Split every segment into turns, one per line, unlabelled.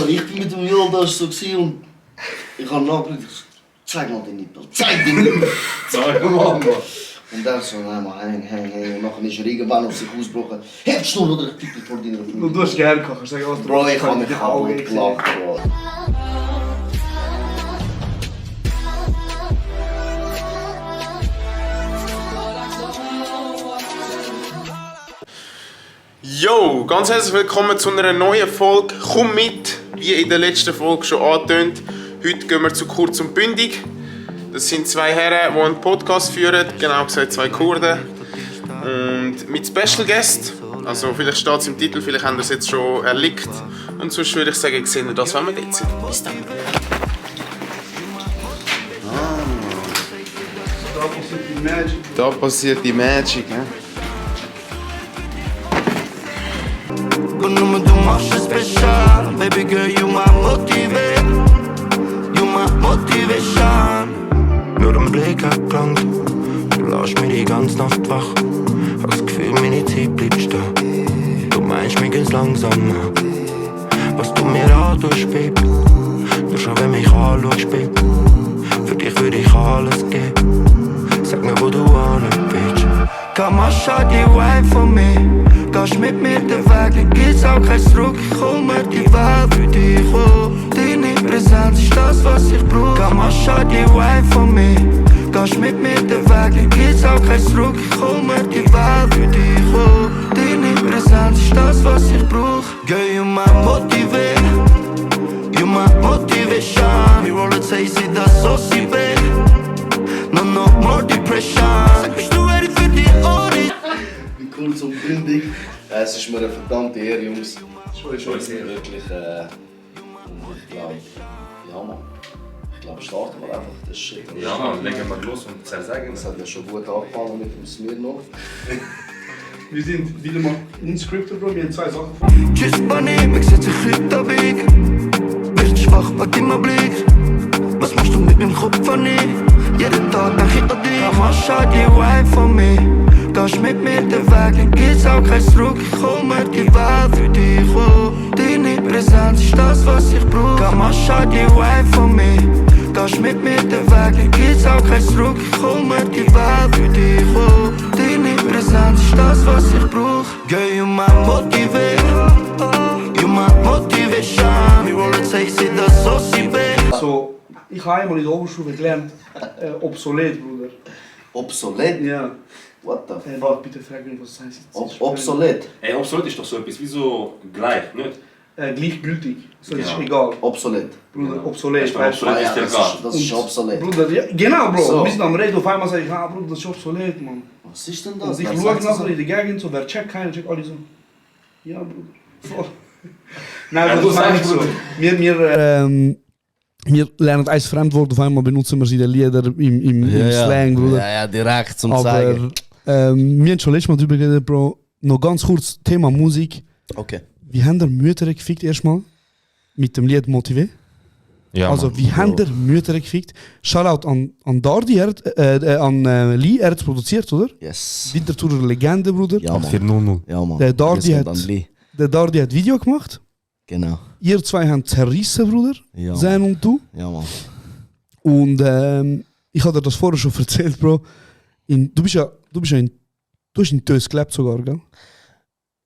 Ich bin mit dem Yildiz so und ich habe nachgedacht, zeig mal den Nippel, zeig den Nippel.
Zeig mal.
Und dann so, nein, hang. Und nachher ist er irgendwann auf sich ausgebrochen. Hättest du noch den Titel vor deiner Freundin?
Du hast gerne gekocht, sag was.
Bro, ich habe mich kaputt gelacht, Bro.
Yo, ganz herzlich willkommen zu einer neuen Folge. Komm mit, wie in der letzten Folge schon angetönt. Heute gehen wir zu Kurz und Bündig. Das sind zwei Herren, die einen Podcast führen, genau gesagt zwei Kurden. Und mit Special Guest, also vielleicht steht es im Titel, vielleicht haben wir es jetzt schon erlickt. Und sonst würde ich sagen, sehen wir das, wenn wir dort sind. Bis dann. Da passiert die Magic, ne?
Nummer, du machst es besser. Baby girl, you my motivation. You my motivation. Nur ein Blick hat gelangt. Du lässt mich die ganze Nacht wach. Hab das Gefühl, meine Zeit bleibt stehen. Du meinst, mir geht's langsamer. Was du mir antust, Baby. Nur schon wenn mich anschaust, Baby. Für dich würde ich alles geben. Sag mir, wo du hin bist. Komm, schau die Wife von mir. Gehst mit mir den Weg, dann gibt's auch kein Zurück. Ich hol mir die Welt für dich, oh. Deine Präsenz ist das, was ich brauch. Komm, schau die Wife von mir. Gehst mit mir den Weg, dann gibt's auch kein Zurück. Ich hol mir die Welt für dich, oh. Deine Präsenz ist das, was ich brauch. Girl, you my motivation. You my motivation. Wir wollen say, sie das so sie will. No more depression. Sag, bist du ready für die Ori?
Kurz und bündig. Es ist mir eine verdammte Ehre, Jungs. Schon sehr. Wirklich, ich glaube, ja Mann. Ich glaube, starten wir einfach. Das ist shit.
Ja Mann, legen wir los und zersägen.
Das hat ja schon gut angefangen mit dem Smirnoff.
Wir sind wieder mal unscripted, Bro. Wir haben zwei Sachen.
Tschüss, Bunny, ich setze heute am Weg. Bist schwach, pack immer Blick. Was machst du mit meinem Kopf an nie? Jeden Tag denk ich an dich. Mach schau die Wife von mir. Gehst mit mir den Weg, dann gibt's auch kein Zurück. Ich hol mir die Welt für dich, oh. Deine Präsenz ist das, was ich brauch. Komm, schau die Wife von mir. Gehst mit mir den Weg, dann gibt's auch kein Zurück. Ich hol mir die Welt für dich, oh. Deine Präsenz ist das, was ich brauch. Girl, you my motivation. You my motivation. Wir wollen say, sie das so sie will.
So, ich habe einmal in der Oberschule gelernt, obsolet, Bruder.
Obsolet?
Ja.
What the fuck?
Bitte frag mich, was das heißt.
Obsolet?
Ey, obsolet ist doch so etwas wie so gleich, nicht?
Gleichgültig. So, das ist
Genau.
egal.
Obsolet.
Bruder, obsolet.
Weißt du,
weißt du?
obsolet ist dir egal.
Das ist obsolet.
Bruder, ja, genau, Bro.
So.
Wir sind am Reden, auf einmal sage ich, ah, Bruder, das ist obsolet, Mann.
Was ist denn das?
Und ich
Was
schaue
sagt sie
nachher
so?
in die Gegend, so, wer checkt keiner, checkt alle so. Ja, Bruder. Voll. Nein,
Ja,
das
du
ist eigentlich
sagst
Bruder. Wir lernen ein Fremdwort, auf einmal benutzen wir sie in den Liedern im Slang, Bruder.
Ja, direkt zum
Aber
Zeigen.
wir haben schon letztes Mal drüber geredet, Bro. Noch ganz kurz, Thema Musik.
Okay.
Wie haben der Mütter gefickt erstmal? Mit dem Lied Motivé.
Ja,
Also, wie haben der Mütter gefickt? Shoutout an Dardi, an Lee, er hat es produziert, oder?
Yes.
Winterthurer Legende, Bruder.
Ja, Mann.
400.
Ja, Mann.
Der Dardi
Wir
hat-
sind an Lee.
Der Dardi hat Video gemacht.
Genau.
Ihr zwei haben zerrissen, Bruder.
Ja,
Sein und du.
Ja, Mann.
Und ich hatte dir das vorher schon erzählt, Bro. Du hast in Tös gelebt sogar, gell?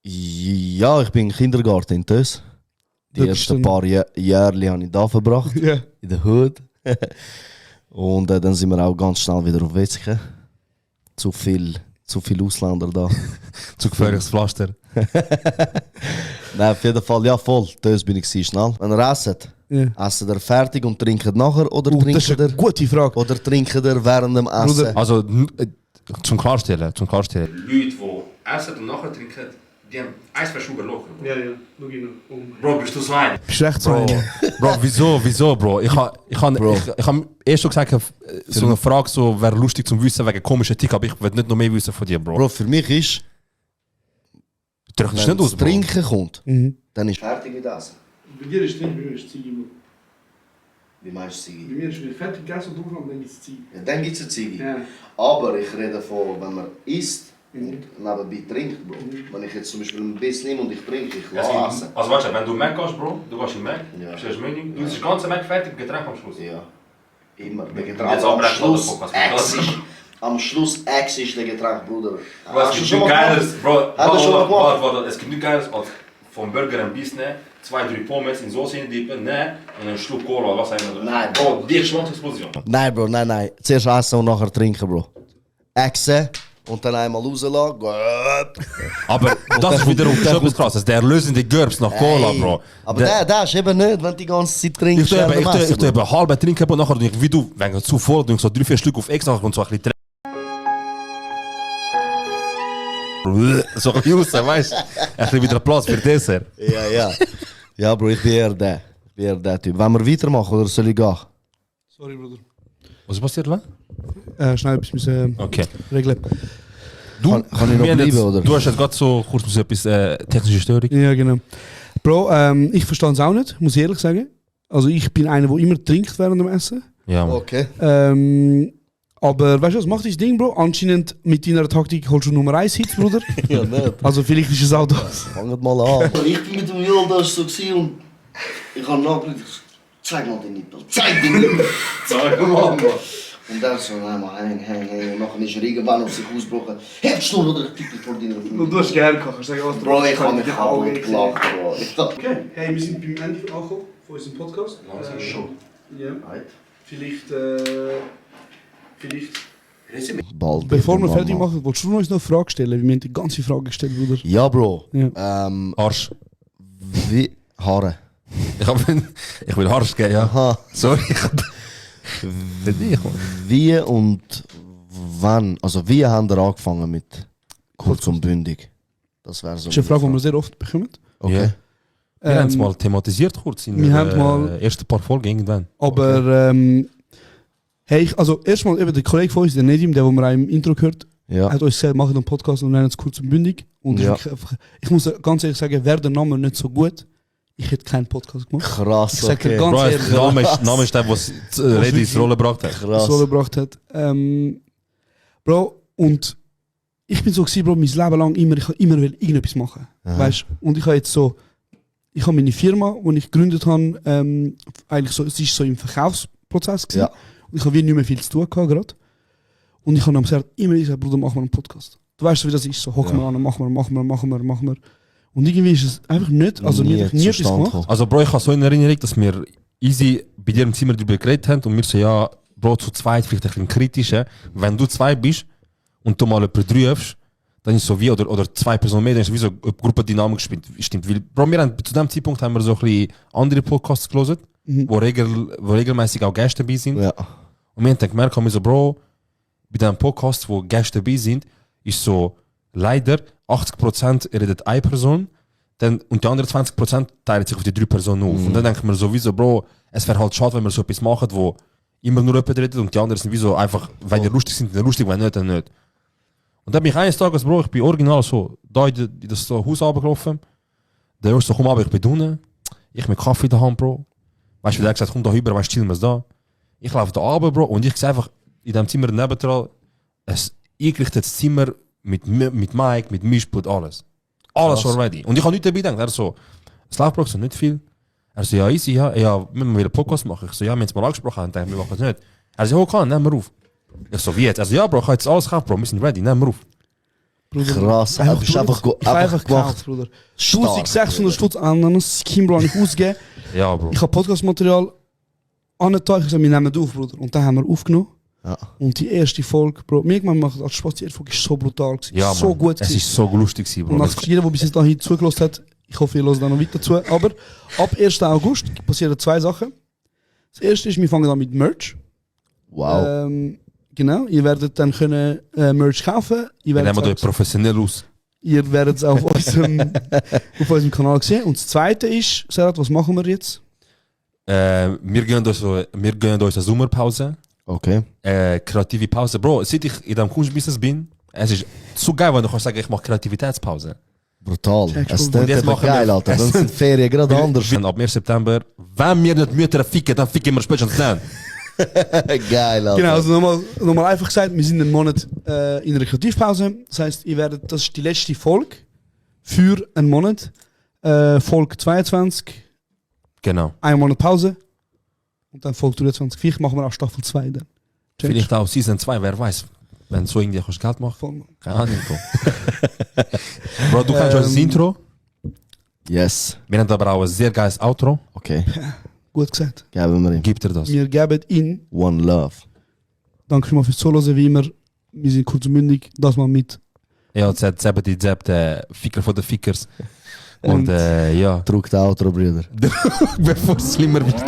Ja, ich bin im Kindergarten in Tös. Die
Das ist
ersten
dann-
paar Jahre habe ich da verbracht,
Ja.
in der Hood. Und dann sind wir auch ganz schnell wieder auf Wetzikon. Zu viel Ausländer da.
Zu gefährliches Pflaster.
Nein, auf jeden Fall, ja voll. Tös bin ich schnell. Wenn ihr esset,
Ja.
essen ihr fertig und trinkt nachher oder
Das ist
trinkt
eine
ihr
gute Frage.
oder trinkt ihr während dem Essen?
Bruder.
Also, zum Klarstellen. Leute, die essen und nachher trinken, die haben eins verschoben locker.
Ja, schau ihn
Bro, bist du so ein?
Bist echt so einer.
Bro, wieso, Bro? Ich hab erst schon gesagt, so eine Frage so, wäre lustig zum Wissen wegen komischen Tick, aber ich will nicht noch mehr wissen von dir, Bro.
Bro, für mich ist,
Drück
wenn
nicht aus,
das
Bro.
Trinken kommt,
Mhm.
dann ist fertig mit Essen.
Bei dir ist Trinken, bei mir ist Ziege.
Wie meinst du
Bei
Ziege?
mir ist wieder fertig gegessen und dann gibt es Ziege.
Ja, dann gibt es eine Ziege.
Ja.
Aber ich rede von, wenn man isst und nebenbei trinkt, Bro. Wenn ich jetzt zum Beispiel ein Biss nehme und ich trinke, ich
Es
lasse.
gibt, also weißt du, wenn du Mac gehst, Bro, du gehst in Mac,
Ja.
stellst Menü, du hast das ganze Mac fertig, Getränk am Schluss.
Ja, immer. Der
Jetzt
Getränk am
abbrechen,
Schluss,
oder? Was
Ex ist, am Schluss Ex ist der Getränk, Bruder.
Bro, es gibt nichts Geiles, Bro,
Hast du schon mal gemacht?
warte, es gibt nichts Geiles als vom Burger ein Biss nehmen, 2-3 Pommes in Soße hindippen, ne, und einen Schluck Cola, was auch immer.
Nein.
Bro, die Geschmacksexplosion.
Nein, Bro, nein. Zuerst essen und nachher trinken, Bro. Essen und dann einmal rauslassen.
Aber das ist wiederum schon etwas krasses, der erlösende Gerbs nach Cola, Bro.
Aber der ist eben nicht, wenn du die ganze Zeit trinkst.
Ich tue eben halb trinken und nachher tue ich, wie du, wenn ich zu voll tue ich so 3-4 Stück auf extra und so ein bisschen so ein bisschen raus, weißt du? Ein bisschen wieder Platz für Dessert.
Ja. Ja, Bro, ich bin eher der Typ. Wollen wir weitermachen oder soll ich gehen?
Sorry, Bruder.
Was ist passiert, was?
Schnell etwas müssen
Okay.
regeln.
Du,
Kann ich noch
wir haben
bleiben,
jetzt,
oder?
du hast jetzt gerade so kurz etwas technische Störung.
Ja, genau. Bro, ich verstehe es auch nicht, muss ich ehrlich sagen. Also ich bin einer, der immer trinkt während dem Essen.
Ja, Mann.
Okay.
Aber weißt du was, mach dein Ding, Bro. Anscheinend mit deiner Taktik holst du Nummer 1 Hits, Bruder.
Ja, nicht.
Also vielleicht ist es auch das.
Fangt mal an.
Ich bin mit dem Yildiz so gewesen und ich habe nachgeschaut, zeig mal den Nippel, zeig den Nippel.
Sag mal, Mann.
Und dann so, einmal hängen. Und nachher ist er irgendwann auf sich ausgebrochen. Hebst du oder ich tippe vor deiner Freundin.
hast gerne gekocht, sag was.
Bro, ich habe mich kaputt gelacht, Bro. Ich dachte,
Okay, hey, wir sind beim Ende angekommen von unserem Podcast.
schon.
Ja. Vielleicht,
Bald.
bevor wir
irgendwann
fertig
mal.
machen, wolltest du uns noch eine Frage stellen? Wir haben die ganze Frage gestellt, Bruder.
Ja, Bro.
Ja.
Arsch.
Wie... Haare.
Ich will Arsch geben, ja.
Aha.
Sorry. Für dich, Mann.
Wie und wann, also wie haben wir angefangen mit kurz und bündig? Das wäre so.
Das ist eine Frage, die wir sehr oft bekommen.
Okay.
Wir haben es mal thematisiert kurz in
wir haben mal-
ersten paar Folgen irgendwann.
Aber, hey, also erstmal eben der Kollege von uns, der Nedim, der, wo wir auch im Intro gehört,
Ja.
hat uns gesagt, machen einen Podcast und nennen es kurz und bündig. Und
Ja.
ich muss ganz ehrlich sagen, wäre der Name nicht so gut, ich hätte keinen Podcast gemacht.
Krass,
Ich sag dir
okay.
ganz
Bro,
ehrlich,
Name ist der, was Redi ins Rollen gebracht hat.
Krass.
so gebracht hat. Bro, und ich bin so gewesen, Bro, mein Leben lang immer, ich habe immer will irgendetwas machen. Weißt? Und ich habe jetzt so, ich habe meine Firma, die ich gegründet habe, eigentlich so, es ist so im Verkaufsprozess gewesen.
Ja.
Und ich habe wie nicht mehr viel zu tun gehabt gerade. Und ich habe am gesagt, immer gesagt, Bruder, mach mal einen Podcast. Du weißt, wie das ist, so hocken wir an, machen wir. Und irgendwie ist es einfach nicht, also
Nie
wir haben nie etwas
zustande
gemacht.
gekommen.
Also Bro, ich habe so in Erinnerung, dass wir easy bei dir im Zimmer darüber geredet haben und wir so, ja, Bro, zu zweit vielleicht ein bisschen kritisch. Wenn du 2 bist und du mal jemanden rufst, dann ist so wie, oder 2 Personen mehr, dann ist es wie so eine Gruppendynamik stimmt. Weil, Bro, wir haben, zu dem Zeitpunkt haben wir so ein bisschen andere Podcasts gelesen, wo regelmäßig auch Gäste dabei sind.
Ja.
Und wir haben dann gemerkt, haben wir so, Bro, bei diesem Podcast, wo Gäste dabei sind, ist so, leider 80% redet eine Person, und die anderen 20% teilen sich auf die 3 Personen auf. Und dann denken wir sowieso, Bro, es wäre halt schade, wenn wir so etwas machen, wo immer nur jemand redet und die anderen sind wie so einfach, wenn die lustig sind, dann lustig, wenn nicht, dann nicht. Und dann bin ich eines Tages, Bro, ich bin original so, da in das so Haus runtergelaufen. Der erste so, komm aber, ich bin unten. Ich mit Kaffee in der Hand, Bro. Weißt du, der hat gesagt, komm da rüber, weißt du, chillen wir da. Ich laufe da runter, Bro, und ich sehe einfach in dem Zimmer nebendran ein eingerichtetes Zimmer mit Mic, mit Mischpult, alles. Alles schon ready. Und ich habe nichts dabei gedacht. Er so, es läuft, Bro, so nicht viel. Er so, ja, easy, ja, wir müssen wieder einen Podcast machen. Ich so, ja, wir haben es mal angesprochen und wir machen es nicht. Er so, okay, nehmen wir auf. Ich so, wie jetzt? Er so, ja, Bro, ich habe jetzt alles gekauft, Bro, wir sind ready, nehmen wir auf.
Bruder.
Krass. Du bist einfach
einfach
gemacht.
gekauft, Bruder.
Stark.
1600 Stutz an einem Skin habe ich ausgegeben.
Ja, Bro.
Ich habe Podcastmaterial an den Tag gesagt, wir nehmen das auf, Bruder. Und dann haben wir aufgenommen.
Ja.
Und die erste Folge, Bro, mir macht als Spaß, die erste Folge ist so brutal gewesen.
Ja,
so
Mann.
gut
Es
gewesen.
ist so lustig gewesen, Bro.
Und nach jeder, der bis jetzt dahin zugelassen hat, ich hoffe, ihr hört da noch weiter zu. Aber ab 1. August passieren 2 Sachen. Das erste ist, wir fangen an mit Merch.
Wow.
Genau, ihr werdet dann können Merch kaufen. Ihr
Wir
werdet
nehmen euch professionell aus.
Ihr werdet es auf unserem Kanal sehen. Und das zweite ist, Serhat, was machen wir jetzt?
Wir gehen uns eine Sommerpause.
Okay.
Kreative Pause. Bro, seit ich in diesem Kunstbusiness bin, es ist so geil, wenn du kannst sagen, ich mache Kreativitätspause.
Brutal.
Check
Es
schon.
klingt
Und jetzt
eben
machen
geil,
wir-
Alter. Dann sind die Ferien gerade anders.
Ab 1. September, wenn wir nicht Mütter ficken, dann ficken wir spätestens dann.
Geil, Alter.
Genau, also nochmal einfach gesagt, wir sind einen Monat in einer Kreativpause. Das heisst, das ist die letzte Folge für einen Monat. Folge 22,
Genau.
einen Monat Pause. Und dann Folge 23. Vielleicht machen wir auch Staffel 2 dann.
Vielleicht auch Season 2, wer weiß. Wenn so irgendwie kannst du Geld machen.
Voll.
Keine Ahnung. Bro, du kannst uns das Intro.
Yes.
Wir haben aber auch ein sehr geiles Outro.
Okay,
Gut gesagt.
geben wir ihm.
Gib dir das.
Wir geben ihn.
One Love.
Danke schon mal fürs Zuhören, wie immer. Wir sind kurz und mündig. Das mal mit.
Ja, jetzt hat Zeb der Ficker von den Fickers. Und ja.
Druck den Outro, Brüder.
Bevor es schlimmer wird.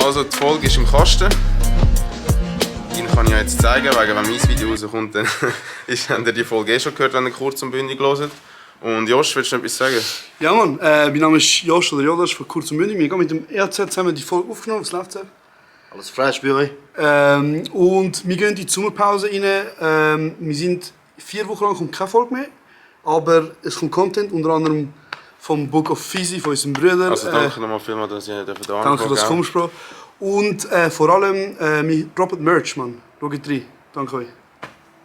Also die Folge ist im Kasten. Ihnen kann ich jetzt zeigen, weil wenn mein Video rauskommt, dann habt ihr die Folge schon gehört, wenn ihr kurz und bündig hört. Und Josh, willst du noch etwas sagen?
Ja, Mann. Mein Name ist Josh oder Jodas von Kurz und Mündig. Wir haben mit dem ERZ zusammen die Folge aufgenommen. Was läuft, Zeb?
Alles fresh bei euch?
Und wir gehen in die Sommerpause rein. Wir sind 4 Wochen lang kommt keine Folge mehr. Aber es kommt Content, unter anderem vom Book of Fizzy, von unserem Bruder.
Also danke nochmal vielmals, dass ihr da
Danke, dass du kommst, Bro. Und vor allem, wir droppen Merch, Mann. Schaut rein. Danke euch.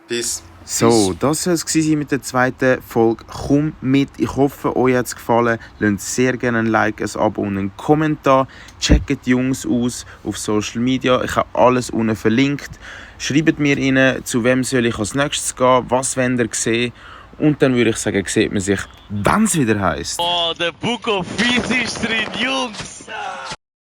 Peace.
So, das soll es gewesen mit der zweiten Folge. Komm mit. Ich hoffe, euch hat es gefallen. Lasst sehr gerne ein Like, ein Abo und einen Kommentar. Checkt die Jungs aus auf Social Media. Ich habe alles unten verlinkt. Schreibt mir rein, zu wem soll ich als nächstes gehen, was wollt ihr sehen. Und dann würde ich sagen, sieht man sich, wenn es wieder heisst.
Oh, der Book of Fizzy ist drin, Jungs!